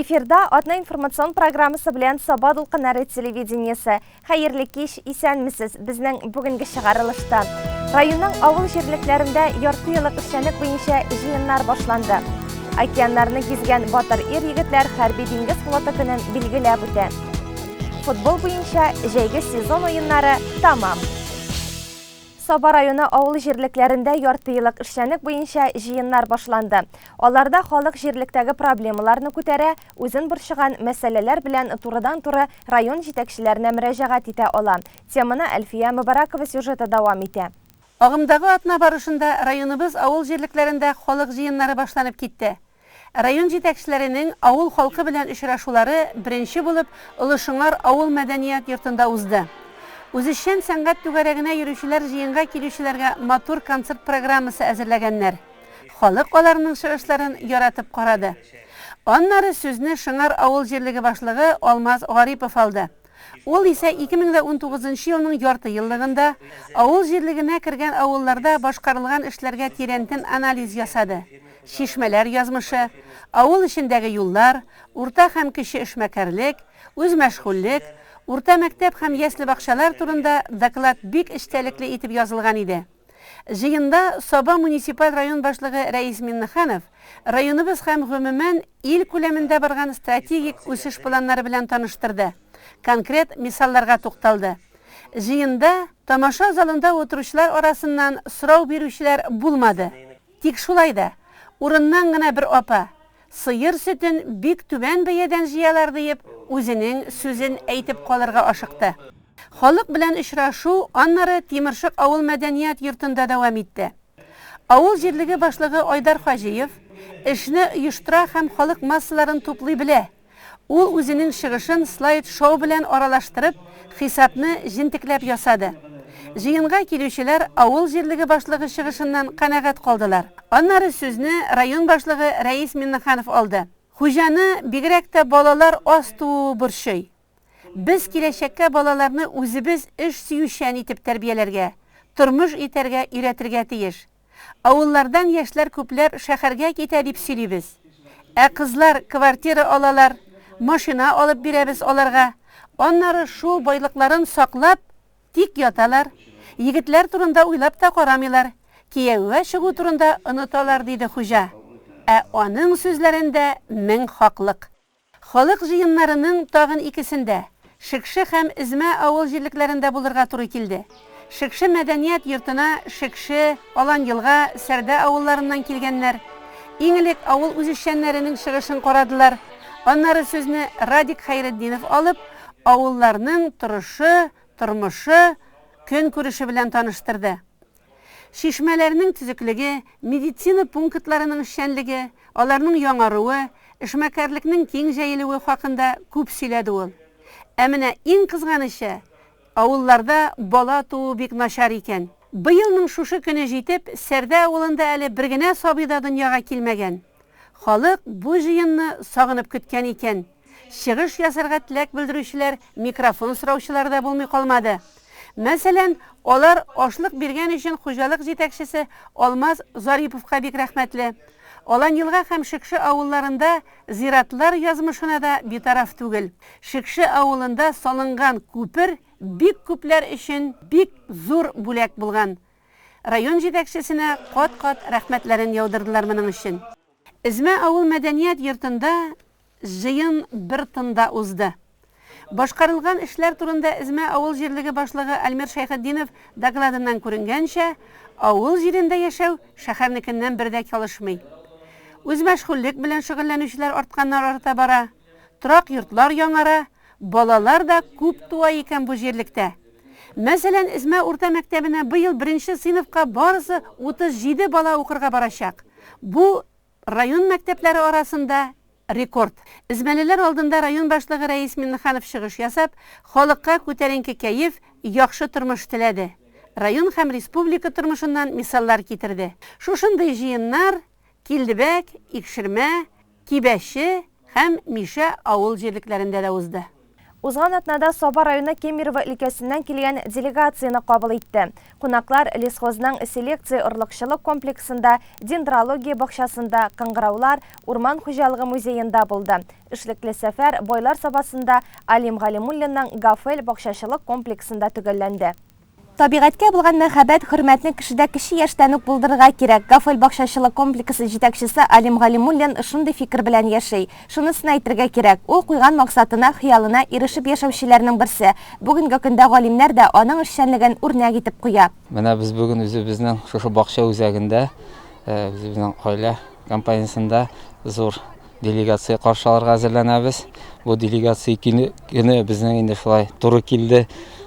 Эфирда атна информацион программасы белән Саба дулкыннары телевидениесе. Хәерле кич, исәнмесез. Безнең бүгенге чыгарылышта районның авыл җирлекләрендә ярты еллык эшчәнлек буенча җыеннар башланды. Океаннарны гизгән батыр ир-егетләр хәрби диңгез флоты көнен билгеләп үтә. Футбол буенча җәйге сезон уеннары тамам. Саба районы авыл җирлекләрендә яртыеллык эшчәнлек буенча җыеннар башланды. Аларда халык җирлектәге проблемаларны күтәрә, үзен борчыган мәсьәләләр белән турыдан-туры район җитәкчеләренә мөрәҗәгать итә ала. Теманы Әлфия Мөбарәкова сюжеты дәвам итә. Агымдагы атна барышында районыбыз авыл җирлекләрендә халык җыеннары башланып китте. Район җитәкчеләренең авыл халкы белән очрашулары беренче булып Олы Шыңар авыл мәдәният йортында узды. Үзешчән сәнгать түгәрәгенә йөрүчеләр җыенга килүчеләргә матур концерт программасы әзерләгәннәр. Халык аларның чыгышларын яратып карады. Аннары сүзне Шыңар авыл җирлеге башлыгы Алмаз Гарипов алды. Ул исә 2019 нчы елның ярты еллыгында авыл җирлегенә кергән авылларда башкарылган эшләргә тирәнтен анализ ясады. Чишмәләр язмышы, авыл эчендәге юллар, урта һәм кече эшмәкәрлек, үзмәшгульлек, урта мәктәп һәм ясле-бакчалар турында доклад бик эчтәлекле итеп язылган иде. Җыенда Саба муниципаль район башлыгы Рәис Миннеханов районыбыз һәм, гомумән, ил күләмендә барган стратегик үсеш планнары белән таныштырды, конкрет мисалларга тукталды. Җыенда тамаша залында утыручылар арасыннан сорау бирүчеләр булмады. Тик шулай да, урыннан гына бер апа, Сыер сөтен бик түбән бәядән җыялар, диеп, үзенең сүзен әйтеп калырга ашыкты. Халык белән очрашу аннары Тимершык авыл мәдәният йортында дәвам итте. Авыл җирлеге башлыгы Айдар Хаҗиев эшне оештыра һәм халык массаларын туплый белә. Ул үзенең чыгышын слайд-шоу белән аралаштырып, хисапны җентекләп ясады. Җыенга килүчеләр авыл җирлеге башлыгы чыгышыннан канәгать калдылар. Аннары сүзне район башлыгы Рәис Миннеханов алды. Хуҗаны бигрәк тә балалар аз тууы борчый. Без киләчәккә балаларны үзебез эш сөючән итеп тәрбияләргә, тормыш итәргә өйрәтергә тиеш. Авыллардан яшьләр күпләп шәһәргә китә дип сөйлибез. Ә кызлар квартира алалар, машина алып бирәбез аларга. Аннары шул байлыкларын саклап, тик яталар. Егетләр турында уйлап та карамыйлар, кияүгә чыгу турында оныталар, диде хуҗа. Ә аның сүзләрендә мең хаклык. Халык җыеннарының тагын икесендә, Шекше һәм Эзмә авыл җирлекләрендә булырга туры килде. Шекше мәдәният йортына Шекше, Алан-Елга, Сәрдә авылларыннан килгәннәр. Иң элек авыл үзешчәннәренең чыгышын карадылар. Аннары сүзне Радик Хәйретдинов алып, авылларның торышы, тормышы, көнкүреше белән таныштырды. Чишмәләрнең төзеклеге, медицина пунктларының эшчәнлеге, аларның яңаруы, эшмәкәрлекнең киң җәелүе хакында күп сөйләде ул. Ә менә иң кызганычы, авылларда бала туу бик начар икән. Быелның шушы көне җитеп, Сәрдә авылында әле бер генә сабый да дөньяга килмәгән. Халык бу җыенны сагынып көткән икән. Чыгыш ясарга теләк белдерүчеләр, микрофон сораучылар да булмый калмады. Мәсәлән, алар ашлык биргән өчен хуҗалык җитәкчесе Алмаз Зариповка бик рәхмәтле. Аланьелга һәм Шекше авылларында зиратлар язмышына да битараф түгел. Шекше авылында салынган күпер бик күпләр өчен бик зур бүләк булган. Район җитәкчесенә кат-кат рәхмәтләрен яудырдылар моның өчен. Эзмә авыл мәдәният йортында Җыен бер тында узды. Башкарылган эшләр турында Эзмә авыл җирлеге башлыгы Альмир Шәйхетдинов докладыннан күренгәнчә, авыл җирендә яшәү шәһәрнекеннән бер дә калышмый. Үзмәшгульлек белән шөгыльләнүчеләр артканнан-арта бара, торак йортлар яңара, балалар да күп туа икән бу җирлектә. Мәсәлән, Эзмә урта мәктәбенә быел беренче сыйныфка барысы 37 бала укырга барачак. Бу, Район мәктәпләре арасында рекорд. Эзмәлеләр алдында район башлыгы Рәис Миннеханов чыгыш ясап, халыкка күтәренке кәеф, яхшы тормыш теләде. Район һәм республика тормышыннан мисаллар китерде. Шушындый җыеннар Килдебәк, Икшермә, Кибәче һәм Мишә авыл җирлекләрендә дә узды. Узган атнада Саба районы Кемерово өлкәсеннән килгән делегацияне кабул итте. Кунаклар лесхозның селекция-орлыкчылык комплексында, дендрология бакчасында, кыңгыраулар, урман хуҗалыгы музеенда булды. Эшлекле сәфәр Байлар Сабасында Алим Галимуллинның Гафель бакчачылык комплексында төгәлләнде. Табигатькә булган мәхәббәт, хөрмәтне кешедә кече яшьтән үк булдырырга кирәк. Гафель бакчачылык комплексы җитәкчесе Алим Галимуллин шундый фикер белән яши. Шунысын әйтергә кирәк, ул куйган максатына, хыялына ирешеп яшәүчеләрнең берсе. Бүгенге көндә галимнәр дә аның эшчәнлеген үрнәк итеп куя. Менә без бүген үзебезнең шушы бакча үзәгендә, үзебезнең гаилә компаниясендә зур Делегация каршы алырга әзерләнәбез. Бу делегация көне, көне безнең инде шулай туры килде.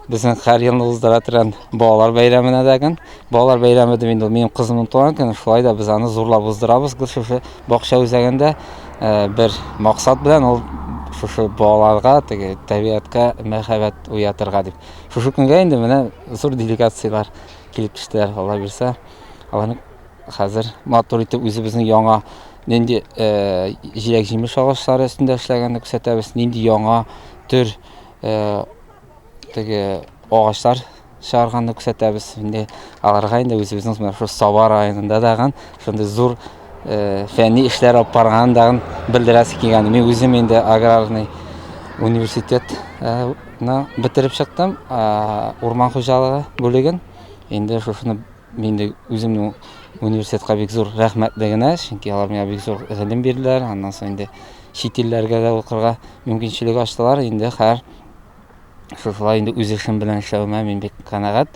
Безнең һәр елны уздыра торган балалар бәйрәменә дә көн. Балалар бәйрәме дип инде ул минем кызымның туган көне. Шулай да без аны зурлап уздырабыз. Гел шушы бакча үзәгендә э, бер максат белән ул шушы балаларга теге табигатькә мәхәббәт уятырга дип. Шушы көнгә инде менә зур делегацияләр килеп төштеләр, Алла бирсә. Аларны хәзер матур итеп үзебезнең яңа нинди э, җиләк-җимеш агачлары өстендә эшләгәнне күрсәтәбез, нинди яңа төр э, теге агачлар чыгарганны күрсәтәбез. Инде аларга инде үзебезнең менә шул Саба районында дагын шундый зур э, фәнни эшләр алып барганын дагын белдерәсе килгән. Мин үзем инде аграрный университет бетереп чыктым, урман хуҗалыгы бүлеген. Инде шушыны Мин дә үземнең университетка бик зур рәхмәтле генә, чөнки алар миңа бик зур гыйлем бирделәр. Аннан соң инде чит илләргә дә укырга мөмкинчелек ачтылар. Инде хәер шушылай инде үз эшем белән эшләвемә мин бик канәгать.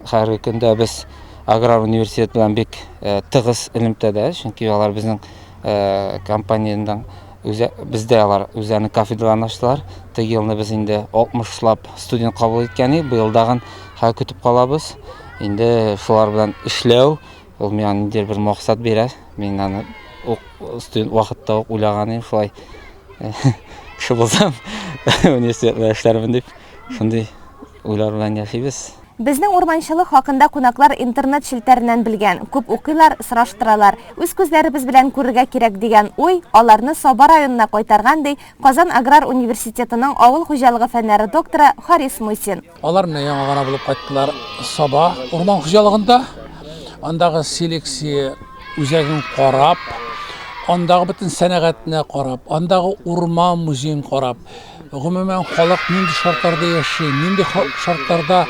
Хәзерге көндә без аграр университет белән бик э, тыгыз элемтәдә, чөнки алар безнең э, компаниянең үзе бездә алар үзләренең кафедраларын ачтылар. Теге елны без инде 60 лап студент кабул иткән идек. Быел тагын хәзер көтеп калабыз. Инде шулар белән эшләү, ул миңа ниндидер бер максат бирә. Мин аны ук студент вакытта ук уйлаган идем, шулай кеше булсам, университетта эшләрмен дип, шундый уйлар белән яшибез. Безнең урманчылык хакында кунаклар интернет челтәреннән белгән. Күп укыйлар, сораштыралар. Үз күзләребез белән күрергә кирәк дигән уй аларны Саба районына кайтарган, ди Казан аграр университетының авыл хуҗалыгы фәннәре докторы Харис Мусин. Алар менә яңа гына булып кайттылар Саба урман хуҗалыгында. Андагы селекция үзәген карап, андагы бөтен сәнәгатьне карап, андагы урман музеен карап, гомумән халык нинди шартларда яши, нинди шартларда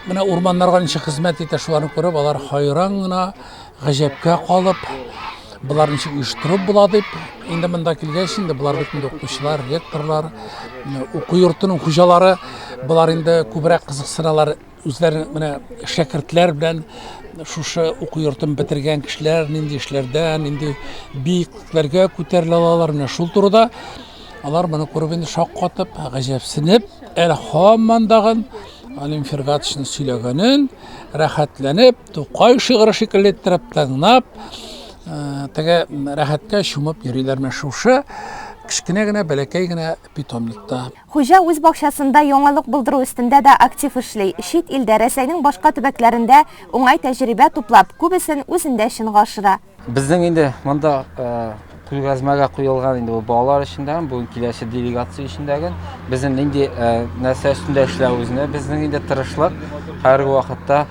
менә урманнарга ничек хезмәт итә, шуларны күреп, алар хайран гына, гаҗәпкә калып, болар ничек оештырып була дип, инде монда килгәч, инде болар бит инде укытучылар, ректорлар, уку йортының хуҗалары, болар инде күбрәк кызыксыналар үзләре менә шәкертләр белән шушы уку йортын бетергән кешеләр нинди эшләрдә, нинди биеклекләргә күтәрелә алалар, менә шул турыда алар моны күреп инде шаккатып, гаҗәпсенеп, әле һаман дагын Алим Фергатовичның сөйләгәнен рәхәтләнеп, Тукай шигыре шикелле иттереп тыңлап, э, теге рәхәткә чумып йөриләр менә шушы кечкенә генә, бәләкәй генә питомникта. Хуҗа үз бакчасында яңалык булдыру өстендә дә актив эшли. Чит илдә, Рәсәйнең башка төбәкләрендә уңай тәҗрибә туплап, күбесен үзендә чынга ашыра. Безнең инде монда күргәзмәгә куелган инде бу балалар өчен дә, бүген киләсе делегация өчен дә. Безнең нинди нәрсә өстендә эшләвебезне, безнең инде тырышлык һәрбер вакытта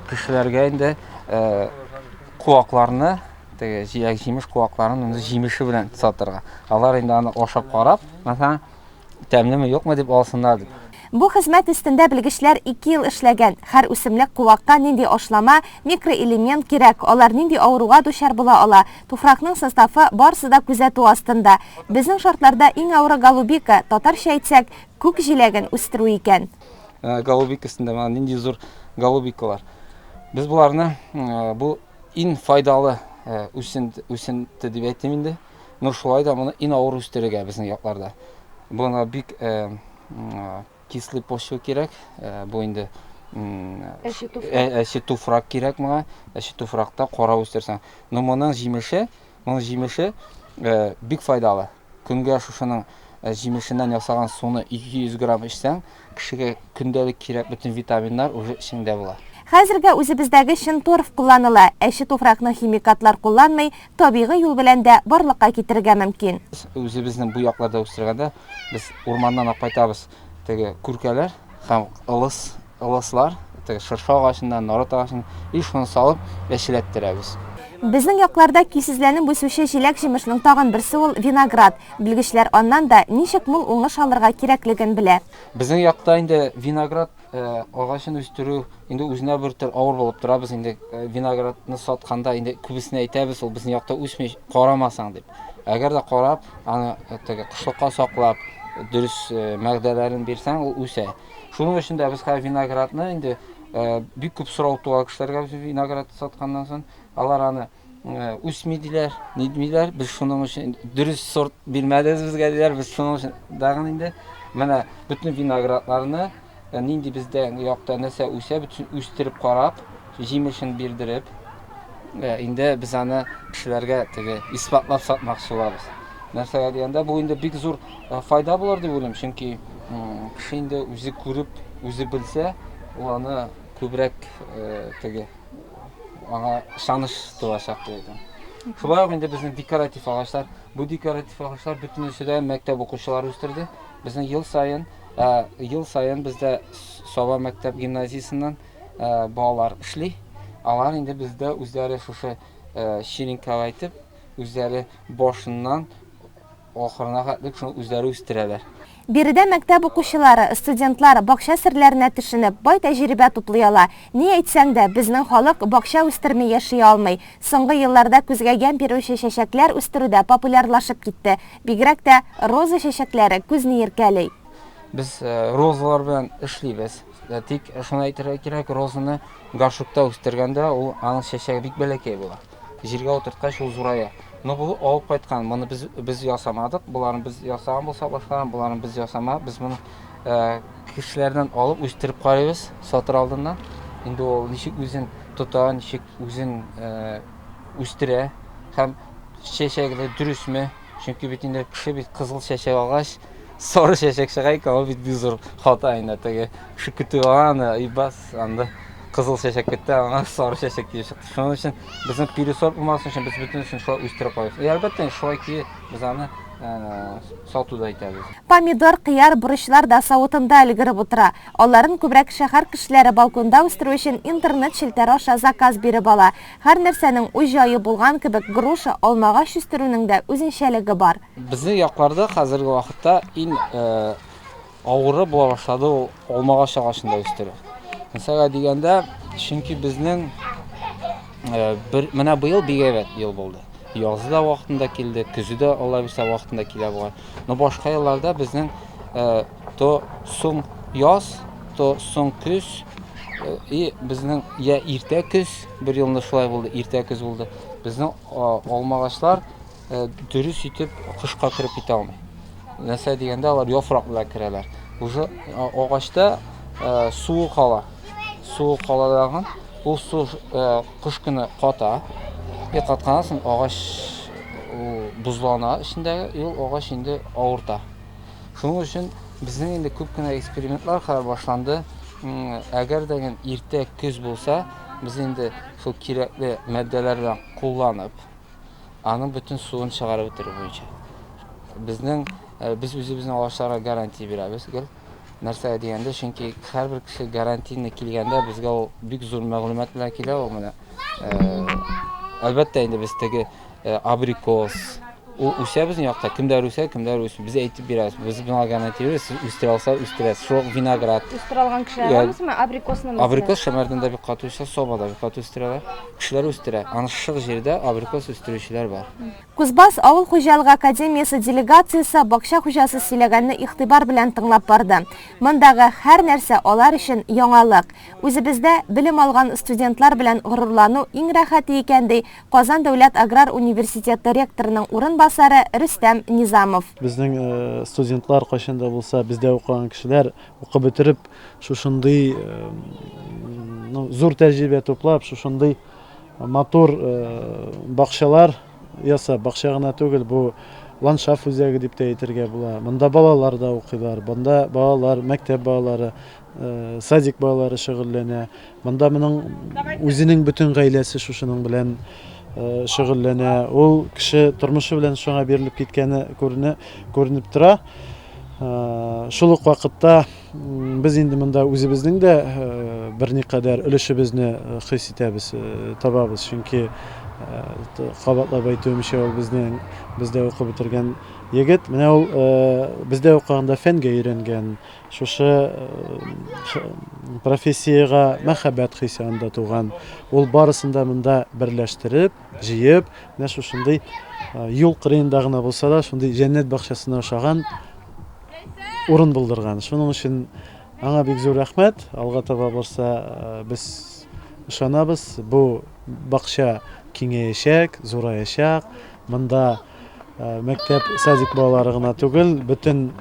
кешеләргә инде куакларны, теге җиләк-җимеш куакларын инде җимеше белән сатырга. Алар инде аны ашап карап, мәсәлән, тәмлеме, юкмы дип алсыннар дип. Бу хезмәт өстендә белгечләр ике ел эшләгән. Һәр үсемлек куакка нинди ашлама, микроэлемент кирәк, алар нинди авыруга дучар була ала, туфракның составы, барысы да күзәтү астында. Безнең шартларда иң авыры голубика, татарча әйтсәк, күк җиләген үстерү икән. Голубика өстендә менә нинди зур голубикалар. Без боларны бу иң файдалы үсенте дип әйтим инде. Но шулай да моны иң авыр үстерергә безнең якларда. Моңа бик кислый почва кирәк. Бу инде әче туфрак кирәк моңа. Әче туфракта кара үстерсәң. Но моның җимеше, моның җимеше бик файдалы. Көнгә шушының җимешеннән ясаган суны 200 грамм эчсәң, кешегә көндәлек кирәк бөтен витаминнар уже эчеңдә була. Хәзергә үзебездәге чын торф кулланыла, әче туфракны химикатлар кулланмый, табигый юл белән дә барлыкка китерергә мөмкин. Үзебезнең бу якларда үстергәндә без урманнан алып кайтабыз теге күркәләр һәм ылыс, ылыслар, теге шыршы агачыннан, нарат агачыннан, и шуны салып әчеләттерәбез. Безнең якларда көйсезләнеп үсүче җиләк-җимешнең тагын берсе ул, виноград. Белгечләр аннан да ничек мул уңыш алырга кирәклеген белә. Безнең якта инде виноград агачын үстерү инде үзенә бер төр авыр булып тора. Без инде виноградны сатканда инде күбесенә әйтәбез, ул безнең якта үсми, карамасаң дип. Әгәр дә карап, аны теге кышлыкка саклап, дөрес мәгъдәләрен бирсәң, ул үсә. Шуның өчен дә без хәзер виноградны инде бик күп сорау туа кешеләргә без виноград сатканнан соң, алар аны үсми диләр, ни диләр, без шуның өчен дөрес сорт бирмәдегез безгә диләр, без шуның өчен тагын инде менә бөтен виноградларны нинди бездә якта нәрсә үсә, бөтен үстереп карап, җимешен бирдереп, инде без аны кешеләргә теге исбатлап сатмакчы булабыз. Нәрсәгә дигәндә, бу инде бик зур файда булыр дип уйлыйм, чөнки кеше инде үзе күреп, үзе белсә, ул аны күбрәк теге аңа ышаныч туачак дип әйтәм. Шулай ук инде безнең декоратив агачлар, бу декоратив агачлар бөтенесе дә мәктәп укучылары үстерде. Безнең ел саен, ел саен бездә Саба мәктәп гимназиясеннән балалар эшли. Алар инде бездә үзләре шушы черенкалар итеп, үзләре башыннан Ахырына хәтлек шуны үзләре үстерәләр. Биредә мәктәп укучылары, студентлар бакча серләренә төшенеп, бай тәҗрибә туплый ала. Ни әйтсәң дә, безнең халык бакча үстерми яши алмый. Соңгы елларда күзгә ямь бирүче чәчәкләр үстерү дә популярлашып китте. Бигрәк тә роза чәчәкләре күзне иркәли. Без розалар белән эшлибез. Тик шуны әйтергә кирәк, розаны горшокта үстергәндә, ул аның чәчәге бик бәләкәй була. Җиргә утырткач, ул зурая. Но бу алып кайткан, моны без без ясамадык. Боларын без ясаган булса башкаларын, боларын без ясама. Без моны э, кешеләрдән алып үстереп карыйбыз сатыр алдыннан. Инде ул ничек үзен тота, ничек үзен э, үстерә һәм чәчәге дә дөресме? Чөнки бит инде кеше бит кызыл чәчәк алгач, сары чәчәк чыга икән, ул бит бик зур хата инде. Теге кеше көтеп ала аны, и бас, анда кызыл чәчәк көтте, аңа сары чәчәк килеп чыкты. Шуның өчен безнең пересорт булмасын өчен без бөтенесен шулай үстереп куябыз. И әлбәттә, шулай ки без аны э, сату да итәбез. Помидор, кыяр, борычлар да савытында өлгереп утыра. Аларын күбрәк шәһәр кешеләре балконда үстерү өчен интернет челтәре аша заказ биреп ала. Һәр нәрсәнең үз җае булган кебек, груша, алмагач үстерүнең дә үзенчәлеге бар. Безнең якларда хәзерге вакытта иң авыры була башлады ул алмагач агачын да үстерү. Нәрсәгә дигәндә, чөнки безнең бер менә быел бик әйбәт ел булды. Язы да вакытында килде, көзе дә Алла бирсә вакытында килә бугай. Но башка елларда безнең то соң яз, то соң көз и безнең я иртә көз, бер елны шулай булды, иртә көз булды. Безнең алмагачлар дөрес итеп кышка кереп китә алмый. Нәрсә дигәндә, алар яфрак белән керәләр. Уже агачта суы кала. Суы кала дагын, ул су кыш көне ката. И катканнан соң агач ул бозлана эчендәге, и ул агач инде авырта. Шуның өчен безнең инде күп кенә экспериментлар хәзер башланды. Әгәр дә иртә көз булса, без инде шул кирәкле матдәләр белән кулланып, аның бөтен суын чыгарып бетерү буенча. Безнең э, без үзебезнең агачларга гарантия бирәбез гел. Нәрсәгә дигәндә, чөнки һәрбер кеше гарантийный килгәндә безгә ул бик зур мәгълүмат белән килә ул менә. Э, әлбәттә инде без теге э, абрикос ул үсә безнең якта, кемдер үсә, кемдер үсми. Без әйтеп бирәбез. Без моңа гарантия бирәбез, сез үстерә алса үстерәсез. Шул ук виноград. Үстерә алган кешеләр бармы? Абрикосны мәсәлән. Абрикос Шәмәрдәндә бик каты үсә, Сабада бик каты үстерәләр. Кешеләр үстерә. Аны шык җирдә абрикос үстерүчеләр бар. Кузбасс авыл хуҗалыгы академиясе делегациясе бакча хуҗасы сөйләгәнне игътибар белән тыңлап барды. Мондагы һәр нәрсә алар өчен яңалык. Үзебездә белем алган студентлар белән горурлану иң рәхәте икән, ди Казан дәүләт аграр университеты ректорының урынбасары Рөстәм Низамов. Безнең студентлар кайчан да булса бездә укыган кешеләр укып бетереп шушындый ну, зур тәҗрибә туплап, шушындый матур бакчалар ясап, бакча гына түгел, бу ландшафт үзәге дип тә әйтергә була. Монда балалар да укыйлар, монда балалар, мәктәп балалары, садик балалары шөгыльләнә. Монда моның үзенең бөтен гаиләсе шушының белән шөгыльләнә. Ул кеше тормышы белән шуңа бирелеп киткәне күренә, күренеп тора. Шул ук вакытта без инде монда үзебезнең дә берникадәр өлешебезне хис итәбез, табабыз. Чөнки кабатлап әйтүемчә, ул безнең бездә укып бетергән егет. Менә ул бездә укыганда фәнгә өйрәнгән, шушы профессиягә мәхәббәт хисе анда туган. Ул барысын да монда берләштереп, җыеп, менә шушындый юл кырыенда гына булса да, шундый җәннәт бакчасына ошаган урын булдырган. Шуның өчен аңа бик зур рәхмәт. Алга таба барса, без ышанабыз, бу бакча киңәячәк, зураячак. Монда мәктәп, садик балалары гына түгел, бөтен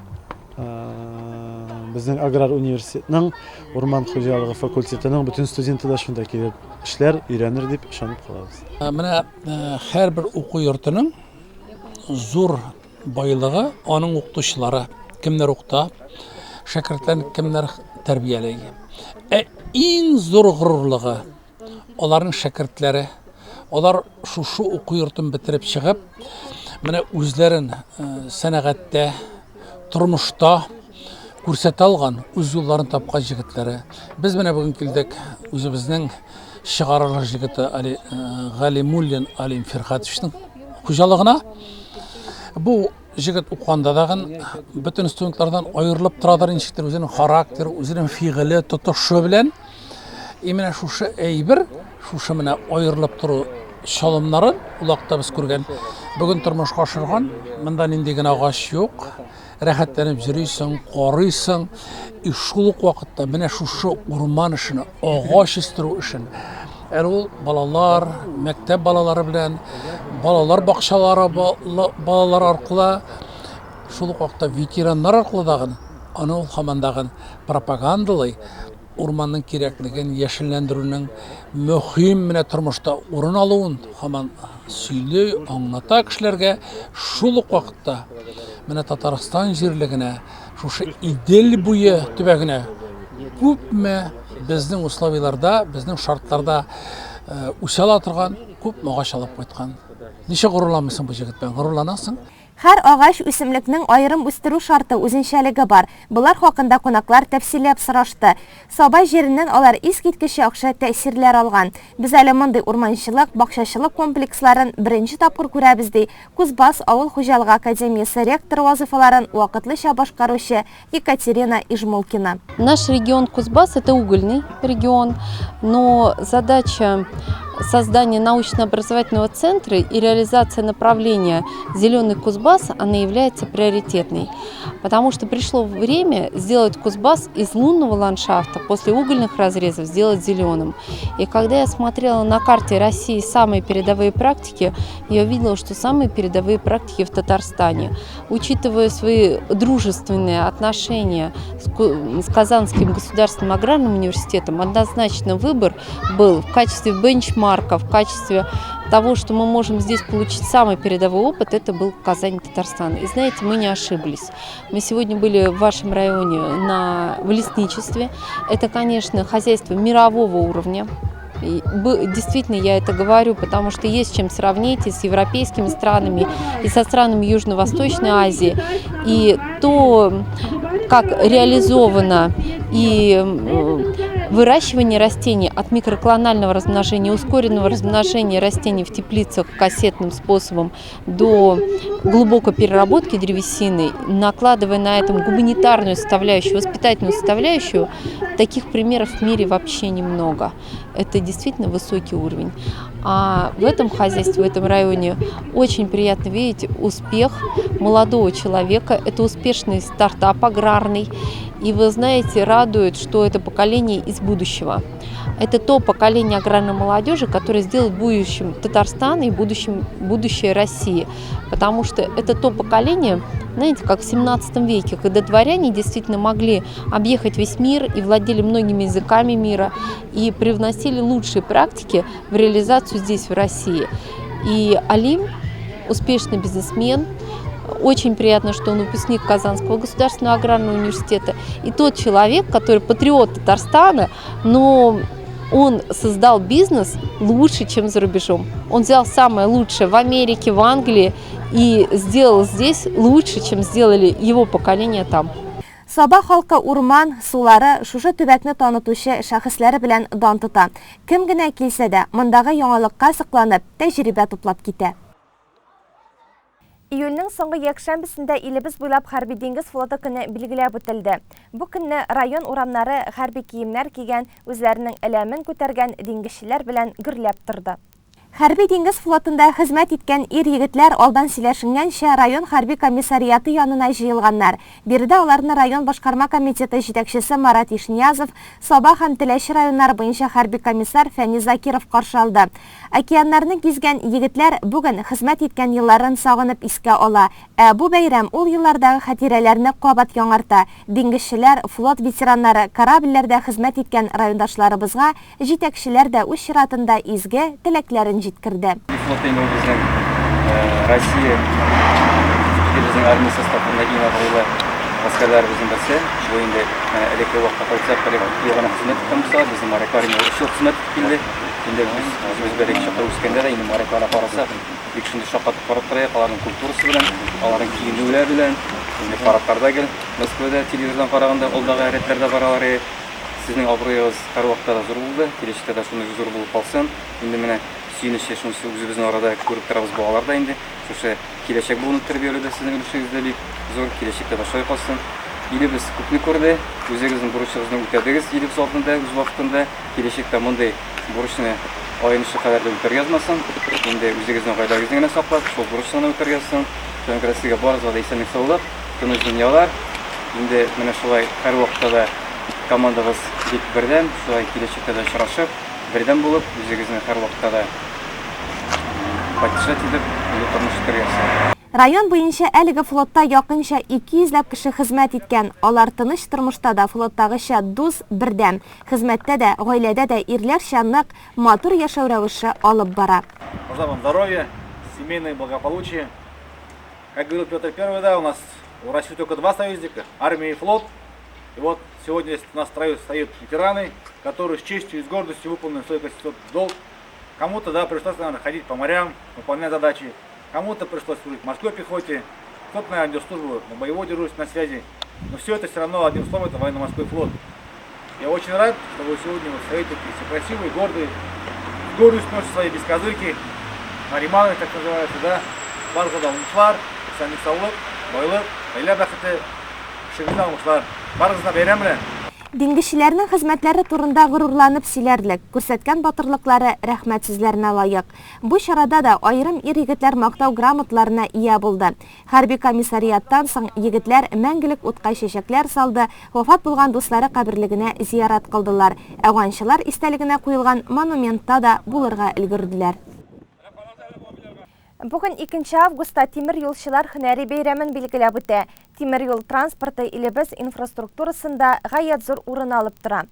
безнең аграр университетның урман хуҗалыгы факультетының бөтен студенты да шунда килеп эшләр, өйрәнер дип ышанып калабыз. Менә һәрбер уку йортының зур байлыгы аның укытучылары, кемнәр укыта, шәкертләрне кемнәр тәрбияли. Ә иң зур горурлыгы аларның шәкертләре. Алар шушы уку йортын бетереп чыгып, менә үзләрен сәнәгатьтә, тормышта күрсәтә алган, үз юлларын тапкан җегетләре. Без менә бүген килдек үзебезнең чыгарылыш җегете Али Галимуллин Алим Фирхатовичның хуҗалыгына. Бу җегет укыганда дагын бөтен студентлардан аерылып торадыр ничектер үзенең характеры, үзенең фигыле, тотышы белән. И менә шушы әйбер, шушы менә аерылып тору чалымнарын улакта без күргән. Бүген тормышка ашырган, монда нинди генә агач юк. Рәхәтләнеп йөрисең, карыйсың. И шул ук вакытта менә шушы урман эшен, агач үстерү эшен әле ул балалар, мәктәп балалары белән, балалар бакчалары балалар аркылы, шул ук вакытта ветераннар аркылы дагын аны ул һаман дагын пропагандалый, урманның кирәклеген, яшелләндерүнең мөһим менә тормышта урын алуын һаман сөйли, аңлата кешеләргә. Шул ук вакытта менә Татарстан җирлегенә, шушы Идел буе төбәгенә күпме безнең условияләрдә, безнең шартларда үсә ала торган күпме агач алып кайткан. Ничек горурланмыйсың бу җегет белән? Горурланасың. Һәр агач, үсемлекнең аерым үстерү шарты, үзенчәлеге бар. Болар хакында кунаклар тәфсилләп сорашты. Саба җиреннән алар искиткеч яхшы тәэсирләр алган. Без әле мондый урманчылык, бакчачылык комплексларын беренче тапкыр күрәбез, ди Кузбасс авыл хуҗалыгы академиясе ректоры вазыйфаларын вакытлыча башкаручы Екатерина Ижмулкина. Наш регион Кузбасс – это угольный регион, но задача создания научно-образовательного центра и реализация направления «Зеленый Кузбасс», она является приоритетной, потому что пришло время сделать Кузбасс из лунного ландшафта после угольных разрезов сделать зеленым. И когда я смотрела на карте России самые передовые практики, я увидела, что самые передовые практики в Татарстане. Учитывая свои дружественные отношения с Казанским государственным аграрным университетом, однозначно выбор был в качестве бенчмарка, в качестве того, что мы можем здесь получить самый передовой опыт, это был Казань, Татарстан. И знаете, мы не ошиблись. Мы сегодня были в вашем районе в лесничестве. Это, конечно, хозяйство мирового уровня. И действительно, я это говорю, потому что есть чем сравнить и с европейскими странами, и со странами Южно-Восточной Азии. И то, как реализовано и выращивание растений от микроклонального размножения, ускоренного размножения растений в теплицах кассетным способом до глубокой переработки древесины, накладывая на этом гуманитарную составляющую, воспитательную составляющую, таких примеров в мире вообще немного. Это действительно высокий уровень. А в этом хозяйстве, в этом районе очень приятно видеть успех молодого человека. Это успешный стартап аграрный. И вы знаете, радует, что это поколение из будущего. Это то поколение аграрной молодежи, которое сделает будущим Татарстан и будущее России. Потому что это то поколение, знаете, как в 17 веке, когда дворяне действительно могли объехать весь мир и владели многими языками мира, и привносили лучшие практики в реализацию здесь, в России. И Алим, успешный бизнесмен, Очень приятно, что он выпускник Казанского государственного аграрного университета. И тот человек, который патриот Татарстана, но он создал бизнес лучше, чем за рубежом. Он взял самое лучшее в Америке, в Англии и сделал здесь лучше, чем сделали его поколение там. Саба халкы урман, сулары, шушы төбәкне танытучы шәхесләре белән дан тота. Кем генә килсә дә, мондагы яңалыкка сокланып, тәҗрибә туплап китә. Июльнең соңгы якшәмбесендә илебез буйлап Хәрби-диңгез флоты көне билгеләп үтелде. Бу көнне район урамнары хәрби киемнәр кигән, үзләренең әләмен күтәргән диңгезчеләр белән гөрләп торды. Хәрби-диңгез флотында хезмәт иткән ир-егетләр алдан сөйләшенгәнчә район хәрби комиссариаты янына җыелганнар. Биредә аларны район башкарма комитеты җитәкчесе Марат Ишниязов, Саба һәм Теләче районнары буенча хәрби комиссар Фәнис Закиров каршы алды. Океаннарны гизгән егетләр бүген хезмәт иткән елларын сагынып искә ала. Ә бу бәйрәм ул еллардагы хатирәләрне кабат яңарта. Диңгезчеләр, флот ветераннары, корабльләрдә хезмәт иткән райондашларыбызга җитәкчеләр дә үз чиратында изге теләкләрен җиткерде. Флот инде ул безнең Россия илебезнең армия составында иң абруйлы гаскәрләребезнең берсе. Бу инде элекке вакытка кайтсак, элек ел гына хезмәт иткән булса, безнең моряклар инде өч ел хезмәт итеп килде. Инде без үзебез бәләкәй чакта үскәндә дә инде морякларга карасак, бик шундый шаккатып карап торайык, аларның культурасы белән, аларның киенүләре белән. Инде парадларда гел Мәскәүдә телевизордан караганда алдагы рәтләрдә баралар иде. Сезнең абруегыз һәрвакытта да зур булды, киләчәктә дә шундый зур булып калсын. Инде менә сөенече шунысы үзебезнең арада күреп торабыз балалар да инде шушы киләчәк буынны тәрбияләүдә сезнең өлешегез дә бик зур, киләчәктә дә шулай калсын. Илебез күпне күрде, үзегезнең бурычыгызны үтәдегез илебез алдында үз вакытында. Киләчәктә мондый бурычны аенычы кадәр дә үтәргә язмасын. Инде үзегезнең гаиләгезне генә саклап, шул бурычны гына үтәргә язсын. Шуңа күрә сезгә барыгызга да исәнлек-саулык, тыныч дөньялар. Инде менә шулай һәрвакытта да командагыз бик бердәм, шулай киләчәктә дә очрашып, бердәм булып, үзегезне һәрвакытта да поддержать итеп, инде тормыш итәргә язсын. Район буенча әлеге флотта якынча 200 ләп кеше хезмәт иткән. Алар тыныч тормышта да флоттагыча дус, бердәм. Хезмәттә дә, гаиләдә дә ирләрчә нык, матур яшәү рәвеше алып бара. Пожелаем вам здоровья, семейное благополучие. Как говорил Петр I, да, у нас у России только два союзника, армия и флот. И вот сегодня у нас в строю стоят ветераны, которые с честью и с гордостью выполнили свой конституционный долг. Кому-то, да, пришлось, наверное, ходить по морям, выполнять задачи. Кому-то пришлось служить в морской пехоте, кто-то, наверное, идет службу на боевой дежурстве, на связи. Но все это все равно, одним словом, это военно-морской флот. Я очень рад, что вы сегодня вот стоите такие все красивые, гордые, с гордостью носите свои бескозырки, нариманы, так называются, да. Барыгызга да уңышлар, исәнлек-саулык, байлык, гаилә бәхете, эшегездә уңышлар. Барыгызны да бәйрәм белән! Диңгезчеләрнең хезмәтләре турында горурланып сөйләрлек, күрсәткән батырлыклары рәхмәт сүзләренә лаек. Бу чарада да аерым ир-егетләр мактау грамоталарына ия булды. Хәрби комиссариаттан соң егетләр мәңгелек утка чәчәкләр салды, вафат булган дуслары каберлегенә зиярат кылдылар, әфганчылар истәлегенә куелган монументта да булырга өлгерделәр. Бүген икенче августта тимер юлчылар һөнәри бәйрәмен билгеләп үтә. Тимер юл транспорты илебез инфраструктурасында гаять зур урын алып тора.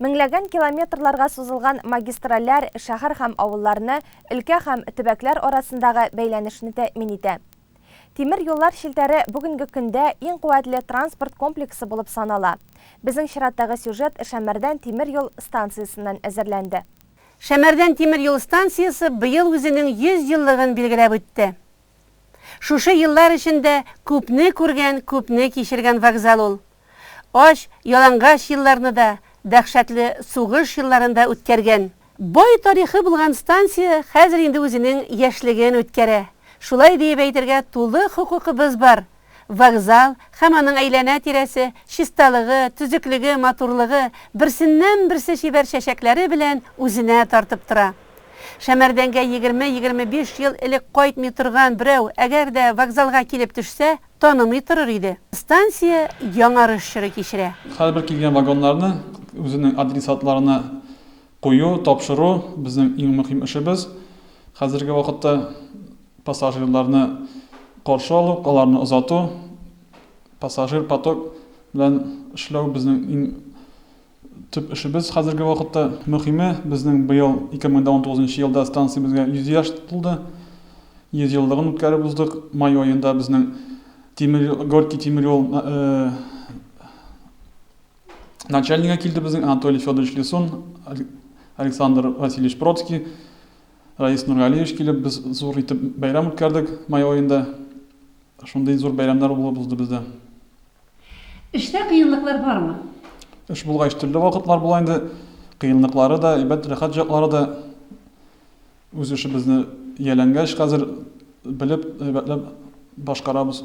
Меңләгән километрларга сузылган магистральләр шәһәр һәм авылларны, өлкә һәм төбәкләр арасындагы бәйләнешне тәэмин итә. Тимер юллар челтәре бүгенге көндә иң куәтле транспорт комплексы булып санала. Безнең чираттагы сюжет Шәмәрдән тимер юл станциясеннән әзерләнде. Шәмәрдән тимер юл станциясе быел үзенең 100 еллыгын билгеләп үтте. Шушы еллар эчендә күпне күргән, күпне кичергән вокзал ул. Ач, ялангач елларны да, дәһшәтле сугыш елларын да үткәргән. Бай тарихы булган станция хәзер инде үзенең яшьлеген үткәрә. Шулай диеп әйтергә тулы хокукыбыз бар. Вокзал һәм аның әйләнә-тирәсе, чисталыгы, төзеклеге, матурлыгы, берсеннән-берсе чибәр чәчәкләре белән үзенә тартып тора. Шәмәрдәнгә егерме-егерме биш ел элек кайтмый торган берәү әгәр дә вокзалга килеп төшсә, танымый торыр иде. Станция яңарыш чоры кичерә. Һәрбер килгән вагоннарны үзенең адресатларына кую, тапшыру, безнең иң мөһим эшебез. Хәзерге вакытта пассажирларны каршы алу, аларны озату, пассажир поток белән эшләү безнең иң төп эшебез хәзерге вакытта. Мөһиме, безнең быел 2019 елда станциябезгә 100 яшь тулды. 100 еллыгын үткәреп уздык. Май аенда безнең тимер Горький тимер юл начальнигы килде безнең Анатолий Федорович Лисун, Александр Васильевич Бродский, Раис Нургалиевич килеп, без зур итеп бәйрәм үткәрдек май аенда. Шундый зур бәйрәмнәр булып узды бездә. Эштә кыенлыклар бармы? Эш булгач төрле вакытлар була инде. Кыенлыклары да, әйбәт, рәхәт җаклары да. Үз эшебезне ияләнгәч, хәзер белеп, әйбәтләп башкарабыз.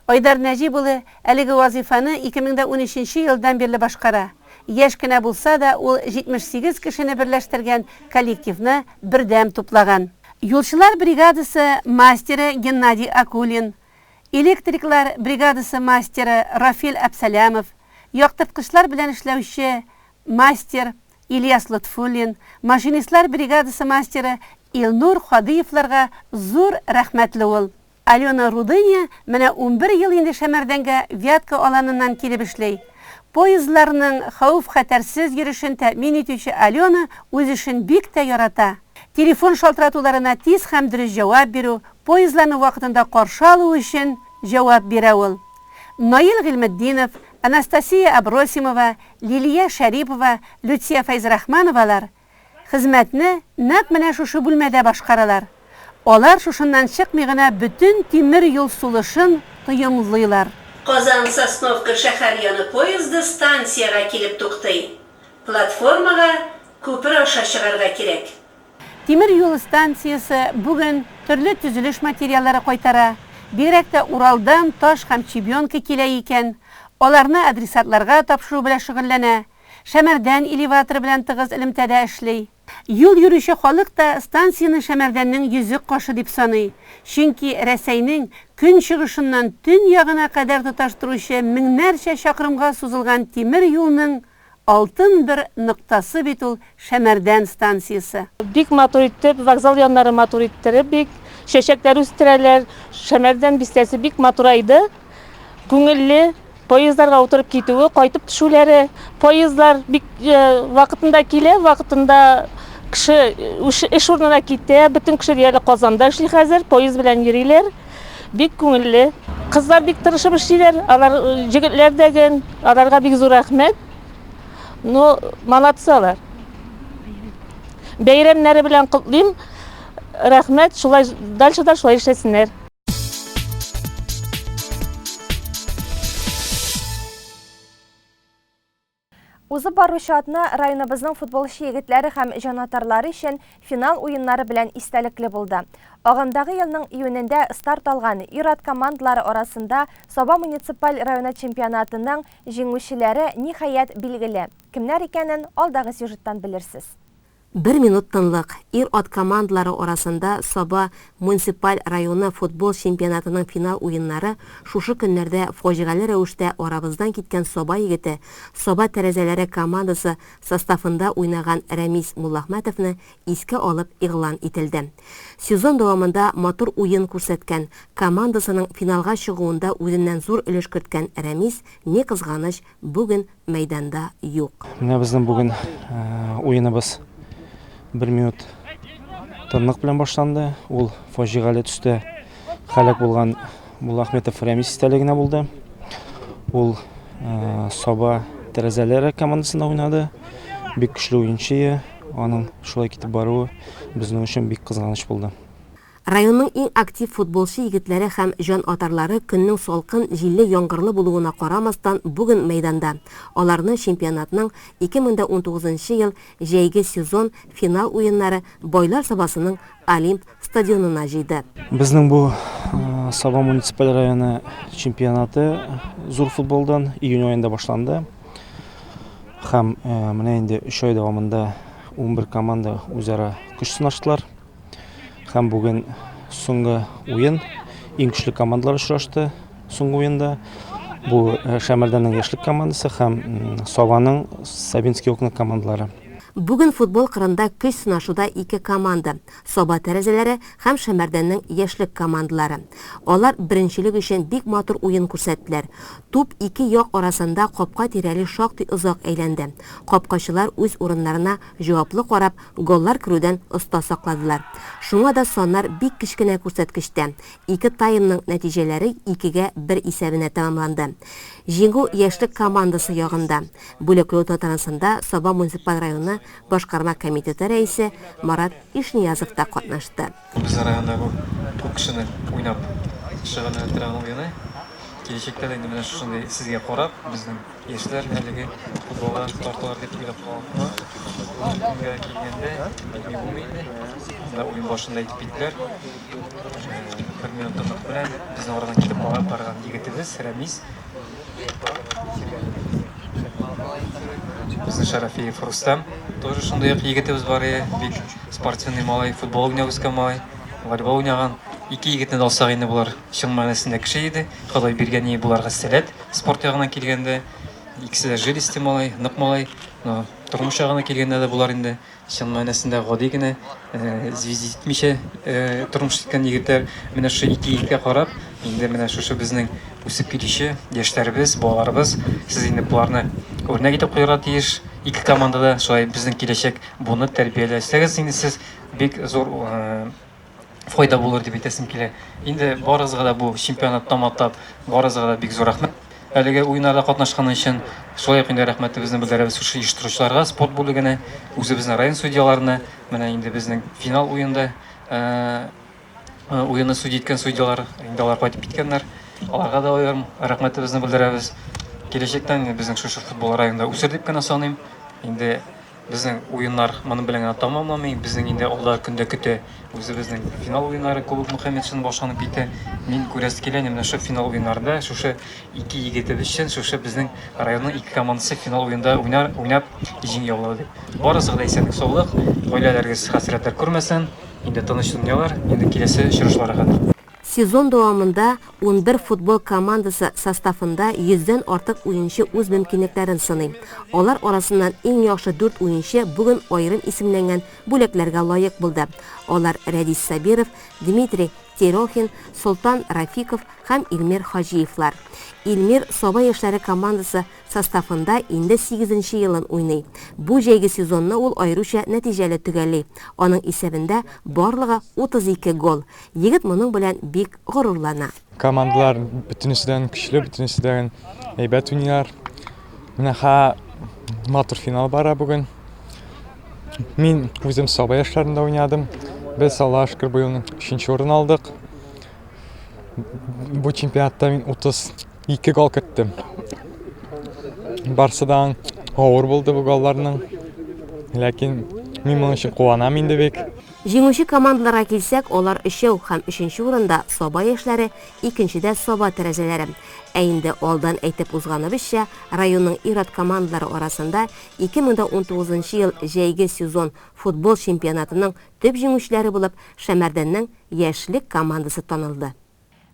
Айдар Нәҗип улы әлеге вазыйфаны 2013 нче елдан бирле башкара. Яшь кенә булса да, ул 78 кешене берләштергән коллективны бердәм туплаган. Юлчылар бригадасы мастеры Геннадий Акулин, Электриклар бригадасы мастеры Рафил Әпсәләмов, яктырткычлар белән эшләүче мастер Ильяс Лотфуллин, машинистлар бригадасы мастеры Илнур Һадиевларга зур рәхмәтле ул. Алена Рудыня менә 11 ел инде Шәмәрдәнгә Вятка аланыннан килеп эшли. Поездларның хәвеф-хәтәрсез йөрешен тәэмин итүче Алена үз эшен бик тә ярата. Телефон шалтыратуларына тиз һәм дөрес җавап бирү, поездларны вакытында каршы алу өчен җавап бирә ул. Наил Гыйльметдинов, Анастасия Абросимова, Лилия Шәрипова, Люция Фәйзрахмановалар хезмәтне нәкъ менә шушы бүлмәдә башкаралар. Алар шушыннан чыкмый гына бөтен тимер юл сулышын тоемлыйлар. Казан-Сосновка шәһәр яны поезды станциягә килеп туктый. Платформага күпер аша чыгарга кирәк. Тимер юл станциясе бүген төрле төзелеш материаллары кайтара. Бигрәк тә Уралдан таш һәм щебенка килә икән. Аларны адресатларга тапшыру белән шөгыльләнә. Шәмәрдән элеваторы белән тыгыз элемтәдә эшли. Юл йөрүче халык та станцияне Шәмәрдәннең йөзек кашы дип саный. Чөнки Рәсәйнең көнчыгышыннан төньягына кадәр тоташтыручы меңнәрчә чакрымга сузылган тимер юлның Алтын бер ноктасы бит ул Шәмәрдән станциясе. Бик матур итеп, вокзал яннары матур иттереп, бик чәчәкләр үстерәләр. Шәмәрдән бистәсе бик матурайды. Күңелле поездларга утырып китүе, кайтып төшүләре. Поездлар бик э, вакытында килә, вакытында кеше эш урынына китә. Бөтен кеше диярлек Казанда эшли хәзер, поезд белән йөриләр. Бик күңелле. Кызлар бик тырышып эшлиләр. Алар э, җегетләр дә ген. Аларга бик зур рәхмәт. Ну, молодцы алар. Бәйрәмнәре белән котлыйм. Рәхмәт, шулай дальше да шулай эшләсеннәр. Узып баручы атна районыбызның футболчы егетләре һәм җанатарлары өчен финал уеннары белән истәлекле булды. Агымдагы елның июнендә старт алган ир-ат командалары арасында Саба муниципаль районы чемпионатының җиңүчеләре, ниһаять, билгеле. Кемнәр икәнен алдагы сюжеттан белерсез. Бер минут тынлык. Ир-ат командалары арасында Саба муниципаль районы футбол чемпионатының финал уеннары шушы көннәрдә фаҗигале рәвештә арабыздан киткән Саба егете, Саба тәрәзәләре командасы составында уйнаган Рәмис Муллахмәтовны искә алып игълан ителде. Сезон дәвамында матур уен күрсәткән, командасының финалга чыгуында үзеннән зур өлеш керткән Рәмис, ни кызганыч, бүген мәйданда юк. Менә безнең бүген уеныбыз бер минут тынлык белән башланды. Ул фаҗигале төстә һәлак булган Муллахметов Рәмис истәлегенә булды. Ул Саба тәрәзәләре командасында уйнады. Бик көчле уенчы. Аның шулай китеп баруы безнең өчен бик кызганыч булды. Районның иң актив футболчы егетләре һәм җан атарлары көннең салкын, җилле, яңгырлы булуына карамастан, бүген мәйданда. Аларны чемпионатның 2019 ел җәйге сезон финал уеннары Байлар Сабасының Олимп стадионына җыйды. Безнең бу Саба муниципаль районы чемпионаты зур футболдан июнь аенда башланды. Һәм менә инде өч ай дәвамында 11 команда үзара көч сынаштылар. Һәм бүген соңгы уен, иң көчле командалар очрашты соңгы уенда. Бу э, Шәмәрдәннең яшьлек командасы һәм Сабаның Сабинский окна командалары. Бүген футбол кырында көч сынашуда ике команда, Саба тәрәзәләре һәм Шәмәрдәннең Яшьлек командалары. Алар беренчелек өчен бик матур уен күрсәттеләр. Туп ике як арасында капка тирәли шактый озак әйләнде. Капкачылар үз урыннарына җаваплы карап, голлар керүдән оста сакладылар. Шуңа да саннар бик кечкенә күрсәткечтә. Ике таймның нәтиҗәләре икегә бер исәбенә тәмамланды. Җиңү Яшьлек командасы ягында. Бүләкләү тантанасында Саба муниципаль районы башкарма комитеты рәисе Марат Ишниязов та катнашты. Безнең районда бу күп кешене уйнап шөгыльләнә торган уены. Киләчәктә дә инде менә шушындый сезгә карап, безнең яшьләр әлеге футболга тартылыр дип уйлап калам. Бүгенгә килгәндә, әйтми булмый инде. Монда уен башында әйтеп киттеләр. Бер минут тынлык белән безнең арадан китеп барган егетебез Рәмис Безнең Шарафиев Рустам тоже шундый ук егетебез бар иде, бик спортивный малай, футбол уйнап үскән малай, волейбол уйнаган. Ике егетне дә алсак инде болар чын мәгънәсендә кеше иде. Ходай биргән и боларга сәләт спорт ягына килгәндә. Икесе дә жилистый малай, нык малай. Но тормыш ягына килгәндә дә болар инде Чын мәгънәсендә гади генә, звездить итмичә тормыш иткән егетләр. Менә шушы ике егеткә карап, инде менә шушы безнең үсеп килүче яшьләребез, балаларыбыз, сез инде боларны үрнәк итеп куярга тиеш. Ике команда да шулай безнең киләчәк буынны тәрбияләсәгез инде сез бик зур файда булыр дип әйтәсем килә. Инде барыгызга да бу чемпионатта мактап, барыгызга да бик зур рәхмәт. Әлеге уеннарда катнашкан өчен шулай ук инде рәхмәтебезне белдерәбез шушы оештыручыларга, спорт бүлегенә, үзебезнең район судьяларына. Менә инде безнең финал уенда э, э, уенны судья иткән судьялар, инде алар кайтып киткәннәр. Аларга да аерым рәхмәтебезне белдерәбез. Киләчәктә инде безнең шушы футбол районда үсер дип кенә саныйм. Инде Безнең уеннар моның белән генә тәмамланмый. Безнең инде алда көндә көтә үзебезнең финал уеннары Кубок Мөхәммәтшин башланып китә. Мин күрәсе килә, менә шушы финал уеннарында шушы ике егетебез өчен шушы безнең районның ике командасы финал уенда уйнар, уйнап җиңү яулар дип. Барыгызга да исәнлек, саулык, гаиләләрегез хәсрәтләр күрмәсен, инде тыныч дөньялар, инде киләсе очрашуларга кадәр. Сезон дәвамында 11 футбол командасы составында йөздән артык уенчы үз мөмкинлекләрен сыный. Алар арасыннан иң яхшы дүрт уенчы бүген аерым исемләнгән бүләкләргә лаек булды. Алар Рәдис Сабиров, Дмитрий Терохин, Солтан Рафиков һәм Илмир Хаҗиевлар. Илмир Саба яшьләре командасы составында инде сигезенче елын уйный. Бу җәйге сезонны ул аеруча нәтиҗәле төгәлли. Аның исәбендә барлыгы 32 гол. Егет моның белән бик горурлана. Командалар бөтенесе дә көчле, бөтенесе дә әйбәт уйныйлар. Менә ха матур финал бара бүген. Мин үзем Саба яшьләрендә уйнадым. Без, Аллаһка шөкер, быел өченче урын алдык. Бу чемпионатта мин 32 гол керттем. Барсы да авыр булды бу голларның. Ләкин мин моның өчен куанам инде бик. Җиңүче командаларга килсәк, алар өчәү һәм өченче урында Саба яшьләре, икенчедә Саба тәрәзәләре. Ә инде алдан әйтеп узганыбызча, районның ир-ат командалары арасында 2019 ел җәйге сезон футбол чемпионатының төп җиңүчеләре булып Шәмәрдәннең Яшьлек командасы танылды.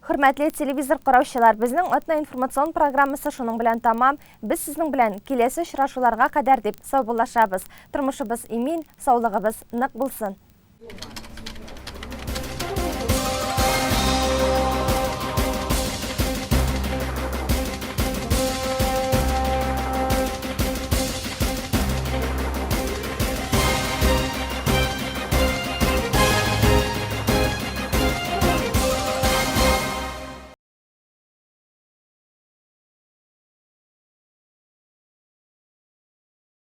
Хөрмәтле телевизор караучылар, безнең атна информацион программасы шуның белән тамам. Без сезнең белән киләсе очрашуларга кадәр дип саубуллашабыз. Тормышыбыз имин, саулыгыбыз нык булсын.